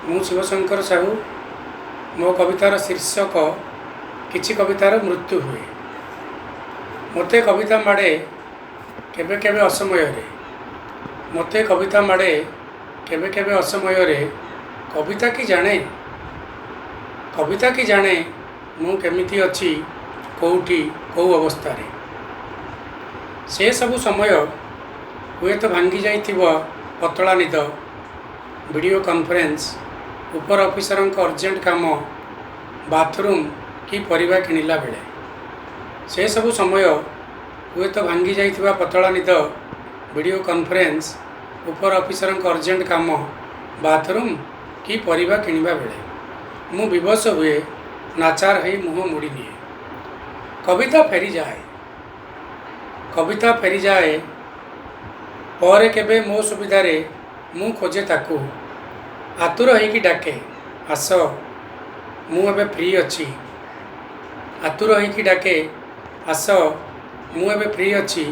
ମୁଁ ଶିବଶଙ୍କର ସାହୁ। ମୋ କବିତାର ଶୀର୍ଷକ କିଛି କବିତାର ମୃତ୍ୟୁ ହୁଏ। ମୋତେ କବିତା ମାଡ଼େ କେବେ କେବେ ଅସମୟରେ। ମୋତେ କବିତା ମାଡ଼େ କେବେ କେବେ ଅସମୟରେ। କବିତା କି ଜାଣେ, କବିତା କି ଜାଣେ ମୁଁ କେମିତି ଅଛି, କେଉଁଠି, କେଉଁ ଅବସ୍ଥାରେ। ସେସବୁ ସମୟ ହୁଏତ ଭାଙ୍ଗି ଯାଇଥିବ ପତଳା ନିଦ, ଭିଡ଼ିଓ କନଫରେନ୍ସ, ଉପର ଅଫିସରଙ୍କ ଅର୍ଜେଣ୍ଟ କାମ, ବାଥରୁମ୍ କି ପରିବା କିଣିଲା ବେଳେ। ସେସବୁ ସମୟ ହୁଏତ ଭାଙ୍ଗି ଯାଇଥିବା ପତଳା ନିଦ, ଭିଡ଼ିଓ କନଫରେନ୍ସ, ଉପର ଅଫିସରଙ୍କ ଅର୍ଜେଣ୍ଟ କାମ, ବାଥରୁମ୍ କି ପରିବା କିଣିବା ବେଳେ। ମୁଁ ବିବଶ ହୁଏ, ନାଚାର ହେଇ ମୁହଁ ମୋଡ଼ି ନିଏ। କବିତା ଫେରିଯାଏ, କବିତା ଫେରିଯାଏ ପରେ କେବେ ମୋ ସୁବିଧାରେ। ମୁଁ ଖୋଜେ ତାକୁ, ଆତୁର ହେଇକି ଡାକେ, ଆସ, ମୁଁ ଏବେ ଫ୍ରି ଅଛି। ଆତୁର ହେଇକି ଡାକେ, ଆସ, ମୁଁ ଏବେ ଫ୍ରି ଅଛି।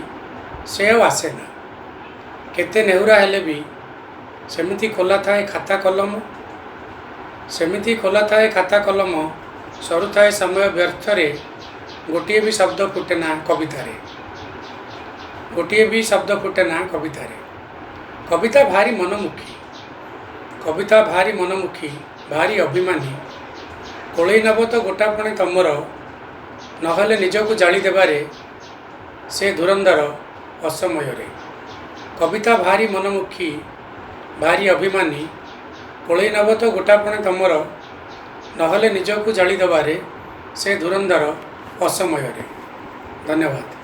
ସେ ଆଉ ଆସେନା। କେତେ ନେହୁରା ହେଲେ ବି ସେମିତି ଖୋଲା ଥାଏ ଖାତା କଲମ, ସେମିତି ଖୋଲା ଥାଏ ଖାତା କଲମ। ସରୁଥାଏ ସମୟ ବ୍ୟର୍ଥରେ, ଗୋଟିଏ ବି ଶବ୍ଦ ଫୁଟେନା କବିତାରେ, ଗୋଟିଏ ବି ଶବ୍ଦ ଫୁଟେନା କବିତାରେ। କବିତା ଭାରି ମନମୁଖୀ, କବିତା ଭାରି ମନମୁଖୀ, ଭାରି ଅଭିମାନୀ। କୋଳେଇ ନେବ ତ ଗୋଟାପଣେ ତମର, ନହେଲେ ନିଜକୁ ଜାଳି ଦେବାରେ ସେ ଧୁରନ୍ଧର ଅସମୟରେ। କବିତା ଭାରି ମନମୁଖୀ, ଭାରି ଅଭିମାନୀ। କୋଳେଇ ନେବ ତ ଗୋଟାପଣେ ତମର, ନହେଲେ ନିଜକୁ ଜାଳି ଦେବାରେ ସେ ଧୁରନ୍ଧର ଅସମୟରେ। ଧନ୍ୟବାଦ।